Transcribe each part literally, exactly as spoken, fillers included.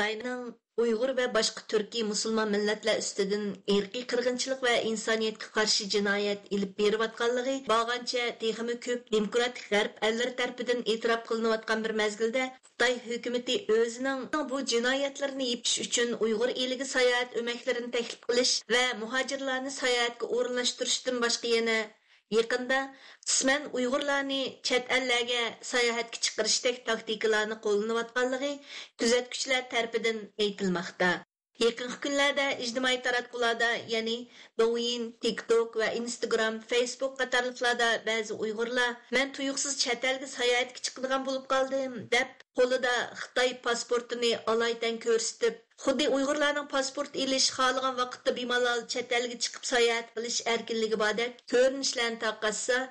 خىتاينىڭ ئۇيغۇر ۋە باشقا تۈركىي مۇسۇلمان مىللەتلەر ئۈستىدىن ئىرقىي قىرغىنچىلىق ۋە ئىنسانىيەتكە قارشى جىنايەت ئېلىپ بېرىۋاتقانلىقى بارغانچە تېخىمۇ كۆپ دېموكراتىك غەرب ئەللىرى تەرىپىدىن ئېتىراپ قىلىنىۋاتقان بىر مەزگىلدە، خىتاي ھۆكۈمىتى ئۆزىنىڭ بۇ جىنايەتلىرىنى يېپىش ئۈچۈن ئۇيغۇر ئېلىگە ساياھەت ئۆمەكلىرىنى تەكلىپ قىلىش ۋە مۇھاجىرلارنى ساياھەتكە ئورۇنلاشتۇرۇشتىن باشقا يەنە يېقىندا قىسمەن ئۇيغۇرلارنى چەت ئەللەرگە ساياھەتكە چىقىرىشتەك تاكتىكىلارنى قوللىنىۋاتقانلىقى كۆزەتكۈچىلەر تەرىپىدىن ئېيتىلماقتا. يېقىنقى كۈنلەردە ئىجتىمائىي تاراتقۇلاردا، يەنى دوۋيىن، تىك توك ۋە ئىنستاگرام، فېيسبۇك قاتارلىقلاردا بەزى ئۇيغۇرلار، مەن تۇيۇقسىز چەت ئەلگە ساياھەتكە چىقىدىغان بولۇپ قالدىم، دەپ، قولىدا خىتاي پاسپورتىنى ئالايىتەن كۆرسىتىپ، خۇددى ئۇيغۇرلارنىڭ پاسپورت ئېلىش، خالىغان ۋاقىتتا بىمالال چەت ئەلگە چىقىپ ساياھەت قىلىش ئەركىنلىكى باردەك كۆرۈنۈشلەرنى تارقاتسا،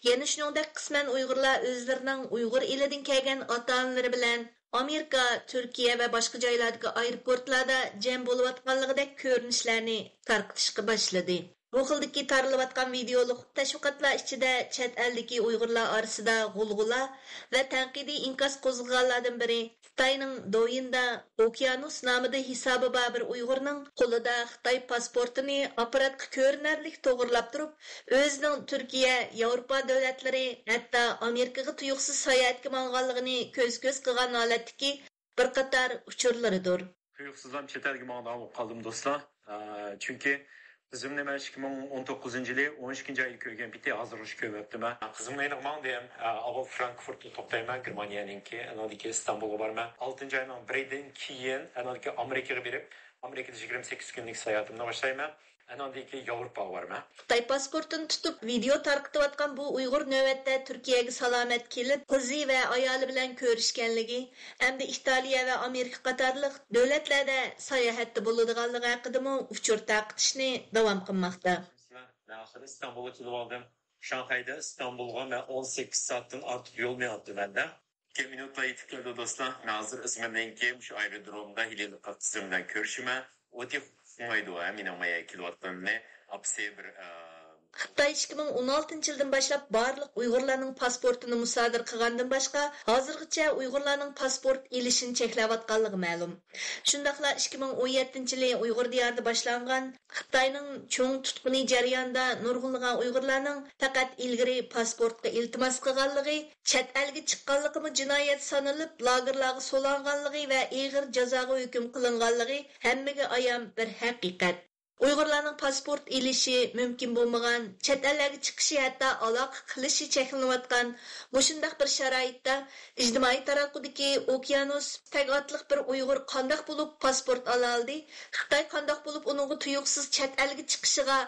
يەنە شۇنىڭدەك قىسمەن ئۇيغۇرلار ئۆزلىرىنىڭ ئۇيغۇر ئېلىدىن كەلگەن ئاتا-ئانىلىرى بىلەن ئامېرىكا، تۈركىيە ۋە باشقا جايلاردىكى ئايروپورتلاردا جەم بولۇۋاتقانلىقىدەك كۆرۈنۈشلەرنى تارقىتىشقا باشلىدى. بۇ خىلدىكى تارىلىۋاتقان ۋىدېئولۇق تەشۋىقاتلار ئىچىدە چەت ئەلدىكى ئۇيغۇرلار ئارىسىدا غۇلغۇلا ۋە تەنقىدىي ئىنكاس قوزغىغانلاردىن بىرى خىتاينىڭ دوۋيىندا ئوكيانۇس نامىدا ھېسابى بار بىر ئۇيغۇرنىڭ قولىدا خىتاي پاسپورتىنى ئاپپاراتقا كۆرۈنەرلىك توغرىلاپ تۇرۇپ، ئۆزىنىڭ تۈركىيە، ياۋروپا دۆلەتلىرى، ھەتتا ئامېرىكىغا تۇيۇقسىز ساياھەتكە ماڭغانلىقىنى كۆز-كۆز قىلغان ھالەتتىكى بىر قاتار ئۇچۇرلىرىدۇر. تۇيۇقسىزلا چەت ئەلگە ماڭىدىغان بولۇپ قالدىم، دوستلار. ئە، چۈنكى قىزىمنى مەن ئىككى مىڭ ئون توققۇزىنچى يىلى ئون ئىككىنچى ئايدا كۆرگەن پېتى ھازىرغىچە كۆرمەپتىمەن. قىزىمنى ئېلىپ ماڭدىم. ئە، ئاۋۋال فرانكفورتتا توختايمەن، گېرمانىيەنىڭكى، ئاناندىن كېيىن ئىستانبۇلغا بارىمەن. ئالتىنچى ئاينىڭ بىرىدىن كېيىن ئاناندىن كېيىن ئامېرىكىغا بېرىپ، ئامېرىكىدا يىگىرمە سەككىز كۈنلۈك ساياھىتىمنى باشلايمەن. ئاناندىن كېيىن ياۋروپاغا بارىمەن. خىتاي پاسپورتىنى تۇتۇپ ۋىدېئو تارقىتىۋاتقان بۇ ئۇيغۇر نۆۋەتتە تۈركىيەگە سالامەت كېلىپ، قىزى ۋە ئايالى بىلەن كۆرۈشكەنلىكى ھەمدە ئىتالىيە ۋە ئامېرىكا قاتارلىق دۆلەتلەردە ساياھەتتە بولىدىغانلىقى ھەققىدىمۇ ئۇچۇر تارقىتىشنى داۋام قىلماقتا. مەن ئاخىرى ئىستانبۇلغا كېلىۋالدىم. شاڭخەيدە ئىستانبۇلغا مەن ئون سەككىز سائەتتىن ئارتۇق يول مېڭىپتىمەن-دە. ئىككى مىنۇتلا يېتىپ كەلدى، دوستلار. مەن ھازىر ئىزمىردىكى مۇشۇ ئايرودرومدا ھېلىلا قىزىم بىلەن كۆرۈشىمەن. ئۇ تېخى ئۇقمايدۇ، ھە، مېنىڭ مايا كېلىۋاتقىنىمنى. ئاپىسى بىر، ئە، خىتاي ئىككى مىڭ ئون ئالتىنچى يىلدىن باشلاپ بارلىق ئۇيغۇرلارنىڭ پاسپورتىنى مۇسادىرە قىلغاندىن باشقا، ھازىرغىچە ئۇيغۇرلارنىڭ پاسپورت ئېلىشىنى چەكلەۋاتقانلىقى مەلۇم. شۇنداقلا ئىككى مىڭ ئون يەتتىنچى يىلى ئۇيغۇر دىيارىدا باشلانغان خىتاينىڭ چوڭ تۇتقۇنى جەريانىدا نۇرغۇنلىغان ئۇيغۇرلارنىڭ پەقەت ئىلگىرى پاسپورتقا ئىلتىماس قىلغانلىقى، چەت ئەلگە چىققانلىقىمۇ جىنايەت سانىلىپ، لاگېرلارغا سولانغانلىقى ۋە ئېغىر جازاغا ھۆكۈم قىلىنغانلىقى ھەممىگە ئايان بىر ھەقىقەت. ئۇيغۇرلارنىڭ پاسپورت ئېلىشى مۇمكىن بولمىغان، چەت ئەللەرگە چىقىشى، ھەتتا ئالاقە قىلىشى چەكلىنىۋاتقان مۇشۇنداق بىر شارائىتتا ئىجتىمائىي تاراتقۇدىكى ئوكيانۇس تەگ ئاتلىق بىر ئۇيغۇر قانداق بولۇپ پاسپورت ئالالىدى؟ خىتاي قانداق بولۇپ ئۇنىڭغا تۇيۇقسىز چەت ئەلگە چىقىشىغا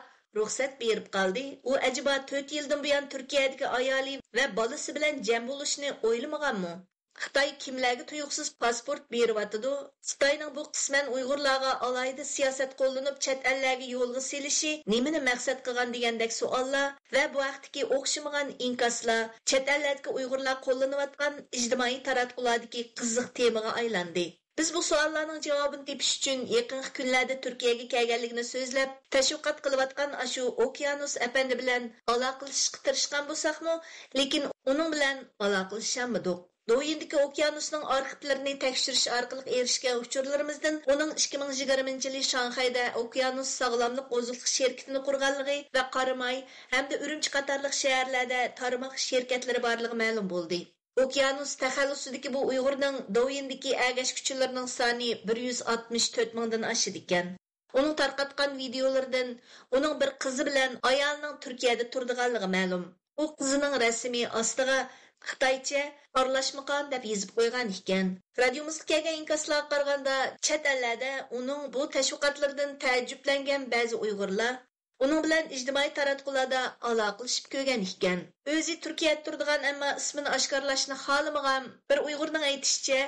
رۇخسەت بېرىپ قالدى؟ ئۇ ئەجەبا تۆت يىلدىن بۇيان تۈركىيەدىكى ئايالى ۋە بالىسى بىلەن جەم بولۇشنى ئويلىمىغانمۇ؟ خىتاي كىملەرگە تۇيۇقسىز پاسپورت بېرىۋاتىدۇ؟ خىتاينىڭ بۇ قىسمەن ئۇيغۇرلارغا ئالاھىدە سىياسەت قوللىنىپ، چەت ئەللەرگە يولغا سېلىشى نېمىنى مەقسەت قىلغان دېگەندەك سوئاللار ۋە بۇ ھەقتىكى ئوخشىمىغان ئىنكاسلار چەت ئەللەردىكى ئۇيغۇرلار قوللىنىۋاتقان ئىجتىمائىي تاراتقۇلاردىكى قىزىق تېمىغا ئايلاندى. بىز بۇ سوئاللارنىڭ جاۋابىنى تېپىش ئۈچۈن يېقىنقى كۈنلەردە تۈركىيەگە كەلگەنلىكىنى سۆزلەپ، تەشۋىقات قىلىۋاتقان ئاشۇ ئوكيانۇس ئەپەندى بىلەن ئالاقىلىشىشقا تىرىشقان بولساقمۇ، لېكىن ئۇنىڭ بىلەن ئالاقىلىشالمىدۇق. دوۋيىندىكى ئوكيانۇسنىڭ ئارخىپلىرىنى تەكشۈرۈش ئارقىلىق ئېرىشكەن ئۇچۇرلىرىمىزدىن ئۇنىڭ ئىككى مىڭ يىگىرمىنچى يىلى شاڭخەيدە ئوكيانۇس ساغلاملىق ئوزۇقلۇق شىركىتىنى قۇرغانلىقى ۋە قاراماي ھەمدە ئۈرۈمچى قاتارلىق شەھەرلەردە تارماق شىركەتلىرى بارلىقى مەلۇم بولدى. ئوكيانۇس تەخەللۇسىدىكى بۇ ئۇيغۇرنىڭ دوۋيىندىكى ئەگەشكۈچىلىرىنىڭ سانى بىر يۈز ئاتمىش تۆت مىڭدىن ئاشىدىكەن. ئۇنىڭ تارقاتقان ۋىدېئولىرىدىن ئۇنىڭ بىر قىزى بىلەن ئايالىنىڭ تۈركىيەدە تۇرىدىغانلىقى مەلۇم. ئۇ قىزىنىڭ رەسىمى ئاستىغا خىتايچە «ئارىلاشمىقان» دەپ يېزىپ قويغان ئىكەن. رادىيومىزغا كەلگەن ئىنكاسلارغا قارىغاندا، چەت ئەللەردە ئۇنىڭ بۇ تەشۋىقاتلىرىدىن تەئەججۈپلەنگەن بەزى ئۇيغۇرلار ئۇنىڭ بىلەن ئىجتىمائىي تاراتقۇلاردا ئالاقىلىشىپ كۆرگەن ئىكەن. ئۆزى تۈركىيەدە تۇرىدىغان، ئەمما ئىسمىنى ئاشكارىلاشنى خالىمىغان بىر ئۇيغۇرنىڭ ئېيتىشىچە،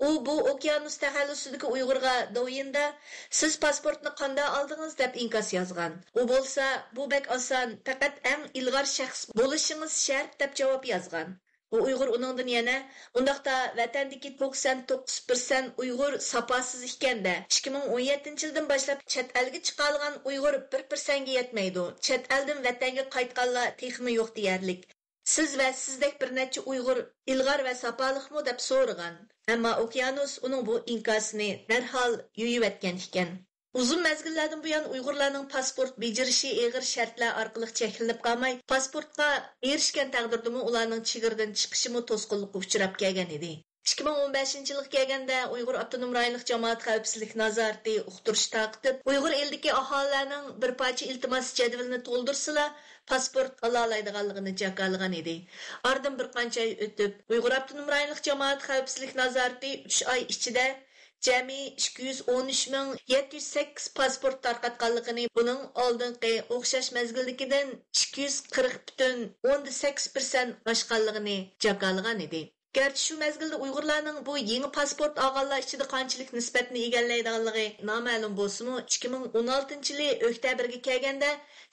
ئۇ بۇ ئوكيانۇس تەخەللۇسىدىكى ئۇيغۇرغا دوۋيىندا «سىز پاسپورتنى قانداق ئالدىڭىز؟» دەپ ئىنكاس يازغان. ئۇ بولسا «بۇ بەك ئاسان، پەقەت ئەڭ ئىلغار شەخس بولۇشىڭىز شەرت» دەپ جاۋاب يازغان. بۇ ئۇيغۇر ئۇنىڭدىن يەنە: «ئۇنداقتا ۋەتەندىكى توقسان توققۇز پىرسەنت ئۇيغۇر ساپاسىز ئىكەن-دە، ئىككى مىڭ ئون يەتتىنچى يىلدىن باشلاپ چەت ئەلگە چىقالىغان ئۇيغۇر بىر پىرسەنتكە يەتمەيدۇ. چەت ئەلدىن ۋەتەنگە قايتقانلار تېخىمۇ يوق دېيەرلىك. سىز ۋە سىزدەك بىر نەچچە ئۇيغۇر ئىلغار ۋە ساپالىقمۇ دەپ سورىغان. ئەمما ئوكيانوس ئۇنىڭ بۇ ئىنكاسىنى دەرھال يۇيۇۋەتكەن ئىكەن. ئۇزۇن مەزگىللەردىن بۇيان ئۇيغۇرلارنىڭ پاسپورت بېجىرىشى ئېغىر شەرتلەر ئارقىلىق چەكلىنىپ قالماي، پاسپورتقا ئېرىشكەن تەقدىردىمۇ ئۇلارنىڭ چېگرىدىن چىقىشىمۇ توسقۇنلۇققا ئۇچراپ كەلگەن ئىدى. ئىككى مىڭ ئون بەشىنچى يىلغا كەلگەندە، ئۇيغۇر ئاپتونوم رايونلۇق جامائەت خەۋپسىزلىك نازارىتى ئۇقتۇرۇش تارقىتىپ، ئۇيغۇر ئېلىدىكى ئاھالىلەرنىڭ بىر پارچە ئىلتىماس جەدۋىلىنى تولدۇرسىلا، پاسپورت ئالالايدىغانلىقىنى جاكارلىغان ئىدى. ئارىدىن بىر قانچە ئاي ئۆتۈپ، ئۇيغۇر ئاپتونوم رايونلۇق جامائەت خەۋپسىزلىك نازارىتى ئۈچ ئاي ئىچىدە جەمئىي ئىككى يۈز ئون ئۈچ مىڭ يەتتە يۈز سەككىز پاسپورت تارقاتقانلىقىنى، بۇنىڭ ئالدىنقى ئوخشاش مەزگىلدىكىدىن ئىككى يۈز قىرىق پۈتۈن ئوندىن سەككىز پىرسەنت ئاشقانلىقىنى جاكارلىغان ئىدى. گەرچە شۇ مەزگىلدە ئۇيغۇرلارنىڭ بۇ يېڭى پاسپورت ئالغانلار ئىچىدە قانچىلىك نىسبەتنى ئىگىلەيدىغانلىقى نامەلۇم بولسىمۇ، ئىككى مىڭ ئون ئالتىنچى يىلى ئۆكتەبىرگە كەلگەندە،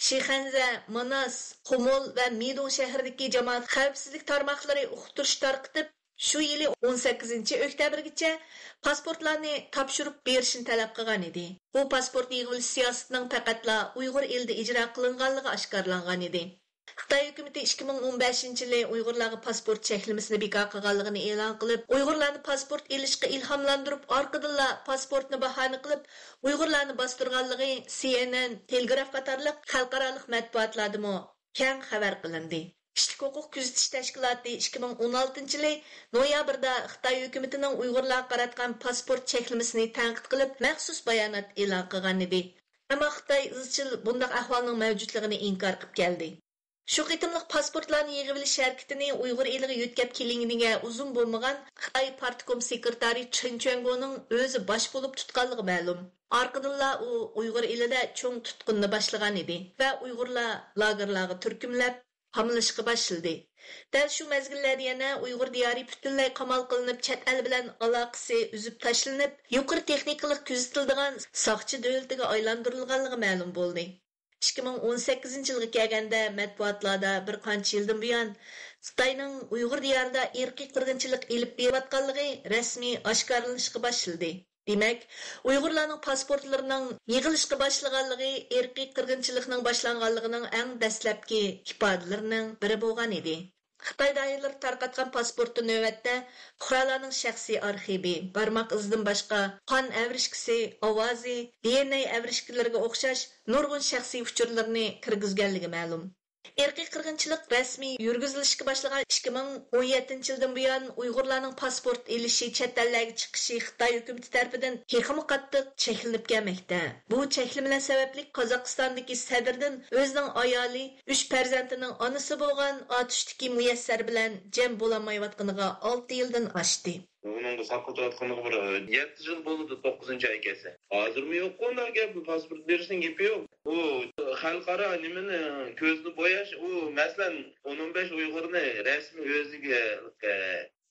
شىخەنزە، ماناس، قۇمۇل ۋە مىدۇڭ شەھىرىدىكى جامائەت خەۋپسىزلىك تارماقلىرى ئۇقتۇرۇش تارقىتىپ، شۇ يىلى ئون سەككىزىنچى ئۆكتەبىرگىچە پاسپورتلارنى تاپشۇرۇپ بېرىشنى تەلەپ قىلغان ئىدى. بۇ پاسپورت يىغىۋېلىش سىياسىتىنىڭ پەقەتلا ئۇيغۇر ئېلىدە ئىجرا قىلىنغانلىقى ئاشكارىلانغان ئىدى. خىتاي ھۆكۈمىتى ئىككى مىڭ ئون بەشىنچى يىلى ئۇيغۇرلارغا پاسپورت چەكلىمىسىنى بىكار قىلغانلىقىنى ئېلان قىلىپ، ئۇيغۇرلارنى پاسپورت ئېلىشقا ئىلھاملاندۇرۇپ، ئارقىدىنلا پاسپورتنى باھانە قىلىپ، ئۇيغۇرلارنى باستۇرغانلىقى سى ئېن ئېن، تېلېگراف قاتارلىق خەلقئارالىق مەتبۇئاتلاردىمۇ كەڭ خەۋەر قىلىندى. كىشىلىك ھوقۇق كۆزىتىش تەشكىلاتى ئىككى مىڭ ئون ئالتىنچى يىلى نويابىردا خىتاي ھۆكۈمىتىنىڭ ئۇيغۇرلارغا قاراتقان پاسپورت چەكلىمىسىنى تەنقىد قىلىپ، مەخسۇس بايانات ئېلان قىلغان ئىدى. ئەمما خىتاي ئىزچىل بۇنداق ئەھۋالنىڭ مەۋجۇتلۇقىنى ئىنكار قىلىپ كەلدى. شۇ قېتىملىق پاسپورتلارنى يىغىۋېلىش ھەرىكىتىنى ئۇيغۇر ئېلىغا يۆتكەپ كېلىنگىنىگە ئۇزۇن بولمىغان خىتاي پارتكوم سېكرېتارى چېن چۈەنگونىڭ ئۆزى باش بولۇپ تۇتقانلىقى مەلۇم. ئارقىدىنلا ئۇ ئۇيغۇر ئېلىدە چوڭ تۇتقۇننى باشلىغان ئىدى ۋە ئۇيغۇرلار لاگېرلارغا تۈركۈملەپ، قامىلىشقا باشلىدى. دەل شۇ مەزگىللەردە يەنە ئۇيغۇر دىيارى پۈتۈنلەي قامال قىلىنىپ، چەت ئەل بىلەن ئالاقىسى ئۈزۈپ تاشلىنىپ، يۇقىرى تېخنىكىلىق كۆزىتىلىدىغان ساقچى دۆلىتىگە ئايلاندۇرۇلغانلىقى مەلۇم بولدى. ئىككى مىڭ ئون سەككىزىنچى يىلغا كەلگەندە، مەتبۇئاتلاردا بىر قانچە يىلدىن بۇيان خىتاينىڭ ئۇيغۇر دىيارىدا ئىرقىي قىرغىنچىلىق ئېلىپ بېرىۋاتقانلىقى رەسمىي ئاشكارىلىنىشقا باشلىدى. دېمەك، ئۇيغۇرلارنىڭ پاسپورتلىرىنىڭ يىغىلىشقا باشلىغانلىقى ئىرقىي قىرغىنچىلىقنىڭ باشلانغانلىقىنىڭ ئەڭ دەسلەپكى ئىپادىلىرىنىڭ بىرى بولغان ئىدى. خىتاي دائىرىلىرى تارقاتقان پاسپورتتا نۆۋەتتە پۇقرالارنىڭ شەخسىي ئارخىۋى، بارماق ئىزىدىن باشقا قان ئەۋرىشكىسى، ئاۋازى، دى ئېن ئەي ئەۋرىشكىلىرىگە ئوخشاش نۇرغۇن شەخسىي ئۇچۇرلىرىنى كىرگۈزگەنلىكى مەلۇم. ئىرقىي قىرغىنچىلىق رەسمىي يۈرگۈزۈلۈشكە باشلىغان ئىككى مىڭ ئون يەتتىنچى يىلدىن بۇيان، ئۇيغۇرلارنىڭ پاسپورت ئېلىشى، چەت ئەللەرگە چىقىشى خىتاي ھۆكۈمىتى تەرىپىدىن تېخىمۇ قاتتىق چەكلىنىپ كەلمەكتە. بۇ چەكلىمىلەر سەۋەبلىك قازاقىستاندىكى سەدىردىن ئۆزىنىڭ ئايالى، ئۈچ پەرزەنتىنىڭ ئانىسى بولغان ئاتۇشتىكى مۇيەسسەر بىلەن جەم بولالمايۋاتقىنىغا ئالتە يىلدىن ئاشتى. ئۇنىڭغا ساقلىتىۋاتقىنىغا بىر يەتتە يىل بولىدۇ، توققۇزىنچى ئاي كەلسە. ھازىرمۇ يوققۇ ئۇنداق گەپ، پاسپورت بېرىشنىڭ گېپى يوق. ئۇ خەلقئارا نېمىنى، كۆزنى بوياش، ئۇ مەسىلەن، ئون ئون بەش ئۇيغۇرنى رەسمىي ئۆزىگە، ئە،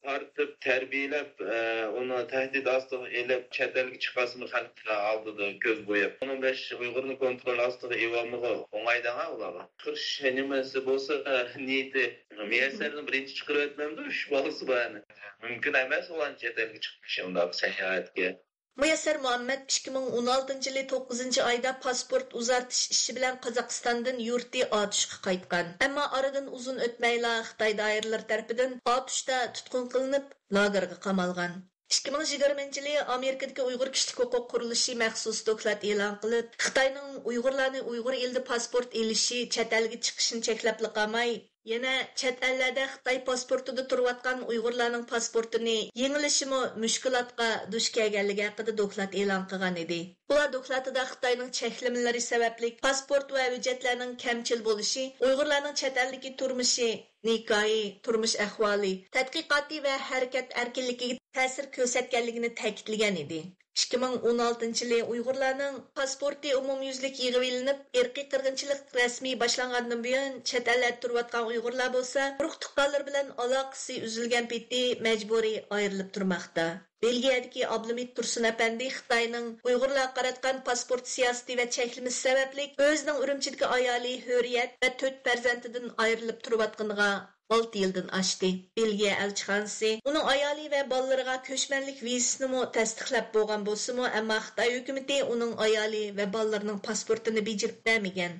تارتىپ، تەربىيەلەپ، ئە، ئۇنى تەھدىت ئاستىغا ئېلىپ، چەت ئەلگە چىقارسىمۇ خەلق ئالدىدا كۆز بوياپ، ئون ئون بەش ئۇيغۇرنى كونترول ئاستىغا ئېلىۋالمىغۇ ئوڭاي دەڭا ئۇلارغا. قىرىش نېمىسى بولسا، ئە، نىيىتى، مۇيەسسەرنى بىرىنچى چىقىرىۋەتمەمدۇ؟ ئۈچ بالىسى بار. مۇمكىن ئەمەس ئۇلارنى چەت ئەلگە چىقىرىشى ئۇنداق ساياھەتكە. مۇيەسسەر مۇھەممەد ئىككى مىڭ ئون ئالتىنچى يىلى توققۇزىنچى ئايدا پاسپورت ئۇزارتىش ئىشى بىلەن قازاقىستاندىن يۇرتى ئاتۇشقا قايتقان. ئەمما ئارىدىن ئۇزۇن ئۆتمەيلا خىتاي دائىرىلىرى تەرىپىدىن ئاتۇشتا تۇتقۇن قىلىنىپ، لاگېرغا قامالغان. ئىككى مىڭ يىگىرمىنچى يىلى ئامېرىكىدىكى ئۇيغۇر كىشىلىك ھوقۇق قۇرۇلۇشى مەخسۇس دوكلات ئېلان قىلىپ، خىتاينىڭ ئۇيغۇرلارنى ئۇيغۇر ئېلىدە پاسپورت ئېلىشى، چەت ئەلگە چىقىشىنى چەكلەپلا قالماي، يەنە چەت ئەللەردە خىتاي پاسپورتىدا تۇرۇۋاتقان ئۇيغۇرلارنىڭ پاسپورتىنى يېڭىلىشىمۇ مۈشكۈلاتقا دۇچ كەلگەنلىكى ھەققىدە دوكلات ئېلان قىلغان ئىدى. ئۇلار دوكلاتىدا خىتاينىڭ چەكلىمىلىرى سەۋەبلىك پاسپورت ۋە ھۆججەتلەرنىڭ كەمچىل بولۇشى، ئۇيغۇرلارنىڭ چەت ئەلدىكى تۇرمۇشى، نىكاھى، تۇرمۇش ئەھۋالى، تەتقىقاتى ۋە ھەرىكەت ئەركىنلىكىگە تەسىر كۆرسەتكەنلىكىنى تەكىتلىگەن ئىدى. ئىككى مىڭ ئون ئالتىنچى يىلى ئۇيغۇرلارنىڭ پاسپورتى ئومۇميۈزلۈك يىغىۋېلىنىپ، ئىرقىي قىرغىنچىلىق رەسمىي باشلانغاندىن بۇيان، چەت ئەللەردە تۇرۇۋاتقان ئۇيغۇرلار بولسا، ئۇرۇق تۇغقانلىرى بىلەن ئالاقىسى ئۈزۈلگەن پېتى مەجبۇرىي ئايرىلىپ تۇرماقتا. بېلگىيەدىكى ئابلىمىت تۇرسۇن ئەپەندى خىتاينىڭ ئۇيغۇرلارغا قاراتقان پاسپورت سىياسىتى ۋە چەكلىمىسى سەۋەبلىك ئۆزىنىڭ ئۈرۈمچىدىكى ئايالى ھۆرىيەت ۋە تۆت پەرزەنتىدىن ئايرىلىپ تۇرۇۋاتقىنىغا ئالتە يىلدىن ئاشتى. بېلگىيە ئەلچىخانىسى ئۇنىڭ ئايالى ۋە بالىلىرىغا كۆچمەنلىك ۋىزىسىنىمۇ تەستىقلاپ بولغان بولسىمۇ، ئەمما خىتاي ھۆكۈمىتى ئۇنىڭ ئايالى ۋە بالىلىرىنىڭ پاسپورتىنى بېجىرىپ بەرمىگەن.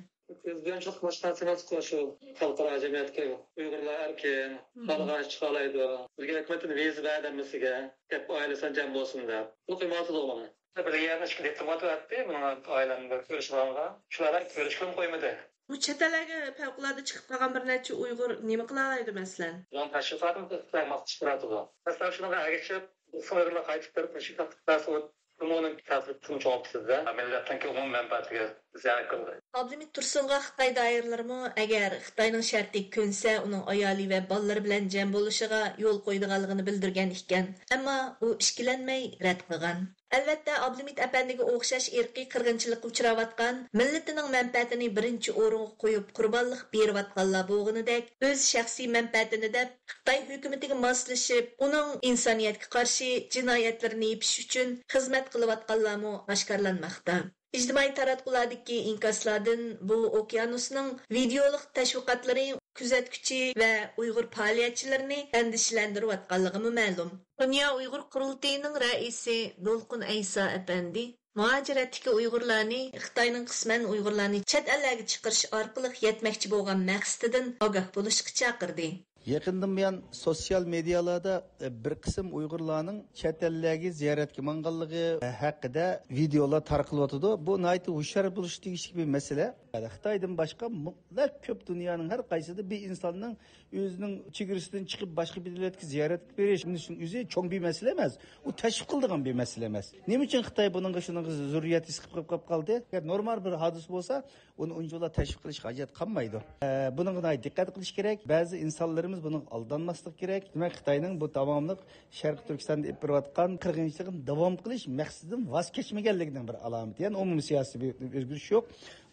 بىز بىلەن شۇ قىلىشقان سىڭىلسىكو شۇ خەلقئارا جەمئىيەتكە ئۇيغۇرلار ئەركىن، خالىغانچە چىقالايدۇ. بىزگە ھۆكۈمەتتىن ۋىزا بەر دەممىسىگە دەپ ئائىلىسى جەم بولسۇن دەپ. بۇ قىيماقتىدۇ مانا. بىر يەردە ئىككى دىپلومات ئۆتتى، بۇنىڭ ئائىلەمدە كۆرۈشىدىغانغا. شۇلار بىلەن كۆرۈشكىلىمۇ قويمىدى. بۇ چەت ئەللەرگە پەۋقۇلئاددە چىقىپ قالغان بىر نەچچە ئۇيغۇر نېمە قىلالايدۇ مەسىلەن؟ بۇنىڭ تەشۋىقاتىنى قىلماقچى تۇراتىدۇ. مەسىلەن، شۇنىڭغا ئەگىشىپ، بۇ ئۇيغۇرلار قايتىپ بېرىپ، مۇشۇ تەشۋىقات قىلسا، بۇنىڭ تەسىرى تېخىمۇ چوڭ بىزدە. مىللەتنىڭكى ئومۇمىي مەنپەئەتىگە زىيان قىلدى. ئابلىمىت تۇرسۇنغا خىتاي دائىرىلىرىمۇ ئەگەر خىتاينىڭ شەرتىگە كۆنسە، ئۇنىڭ ئايالى ۋە بالىلىرى بىلەن جەم بولۇشىغا يول قويىدىغانلىقىنى بىلدۈرگەن ئىكەن. ئەمما ئۇ ئىككىلەنمەي رەت قىلغان. ئەلۋەتتە، ئابلىمىت ئەپەندىگە ئوخشاش ئىرقىي قىرغىنچىلىققا ئۇچراۋاتقان، مىللىتىنىڭ مەنپەئەتىنى بىرىنچى ئورۇنغا قويۇپ قۇربانلىق بېرىۋاتقانلار بولغىنىدەك، ئۆز شەخسىي مەنپەئەتىنى دەپ، خىتاي ھۆكۈمىتىگە ماسلىشىپ، ئۇنىڭ ئىنسانىيەتكە قارشى جىنايەتلىرىنى يېپىش ئۈچۈن خىزمەت قىلىۋاتقانلارمۇ ئاشكارىلانماقتا. ئىجتىمائىي تاراتقۇلاردىكى ئىنكاسلاردىن بۇ ئوقيانۇسنىڭ ۋىدېئولۇق تەشۋىقاتلىرى كۆزەتكۈچى ۋە ئۇيغۇر پائالىيەتچىلىرىنى ئەندىشىلەندۈرۈۋاتقانلىقىمۇ مەلۇم. دۇنيا ئۇيغۇر قۇرۇلتىيىنىڭ رەئىسى دولقۇن ئەيسا ئەپەندى مۇھاجىرەتتىكى ئۇيغۇرلارنى، خىتاينىڭ قىسمەن ئۇيغۇرلارنى چەت ئەللەرگە چىقىرىش ئارقىلىق يەتمەكچى بولغان مەقسىتىدىن ئاگاھ بولۇشقا چاقىردى. يېقىندىن بۇيان سوتسىيال مېدىيالاردا، ئە، بىر قىسىم ئۇيغۇرلارنىڭ چەت ئەللەرگە زىيارەتكە ماڭغانلىقى، ئە، ھەققىدە ۋىدېئولار تارقىلىۋاتىدۇ. بۇ ناھايىتى ھوشيار بولۇش تېگىشلىك بىر مەسىلە. خىتايدىن باشقا مۇتلەق كۆپ دۇنيانىڭ ھەر قايسىدا بىر ئىنساننىڭ ئۆزىنىڭ چېگرىسىدىن چىقىپ باشقا بىر دۆلەتكە زىيارەتكە بېرىش، بۇنىڭ ئۆزى چوڭ بىر مەسىلە ئەمەس. ئۇ تەشۋىق قىلىدىغان بىر مەسىلە ئەمەس. نېمە ئۈچۈن خىتاي بۇنىڭغا، شۇنىڭغا زۆرۈرىيەت ھېس قىلىپ قاپ قالدى؟ ئەگەر نورمال بىر ھادىسە بولسا، ئۇنى ئۇنچىۋالا تەشۋىق قىلىشقا ھاجەت قالمايدۇ. ئە، بۇنىڭغا ناھايىتى دىققەت قىلىش كېرەك. بەزى ئىنسانلىرىمىز بۇنىڭغا ئالدانماسلىق كېرەك. دېمەك، خىتاينىڭ بۇ داۋاملىق شەرقىي تۈركىستاندا ئېلىپ بېرىۋاتقان قىرغىنچىلىقىنى داۋام قىلىش مەقسىتىدىن ۋاز كەچمىگەنلىكىنىڭ بىر ئالامىتى. يەنى ئومۇمىي سىياسىي بىر ئۆزگىرىش يوق.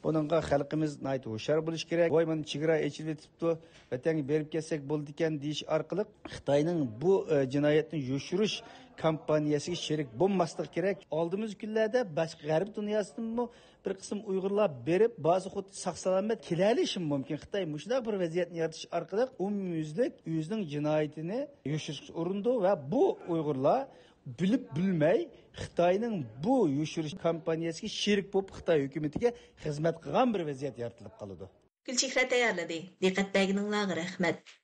بۇنىڭغا خەلقىمىز ناھايىتى ھوشيار بولۇشى كېرەك. ۋاي، مانا چېگرا ئېچىلىۋېتىپتۇ، ۋەتەنگە بېرىپ كەلسەك بولىدىكەن دېيىش ئارقىلىق خىتاينىڭ بۇ، ئە، جىنايەتنى يوشۇرۇش كامپانىيەسىگە شېرىك بولماسلىق كېرەك. ئالدىمىزدىكى كۈنلەردە باشقا غەرب دۇنياسىدىنمۇ بىر قىسىم ئۇيغۇرلار بېرىپ، بارسا خۇددى ساق-سالامەت كېلەلىشىمۇ مۇمكىن. خىتاي مۇشۇنداق بىر ۋەزىيەتنى يارىتىش ئارقىلىق ئومۇميۈزلۈك ئۆزىنىڭ جىنايىتىنى يوشۇرۇشقا ئۇرۇنىدۇ ۋە بۇ ئۇيغۇرلار بىلىپ بىلمەي خىتاينىڭ بۇ يوشۇرۇش كامپانىيەسىگە شېرىك بولۇپ، خىتاي ھۆكۈمىتىگە خىزمەت قىلغان بىر ۋەزىيەت يارىتىلىپ قالىدۇ. گۈلچېھرە تەييارلىدى. دىققەت بەرگىنىڭلارغا رەھمەت.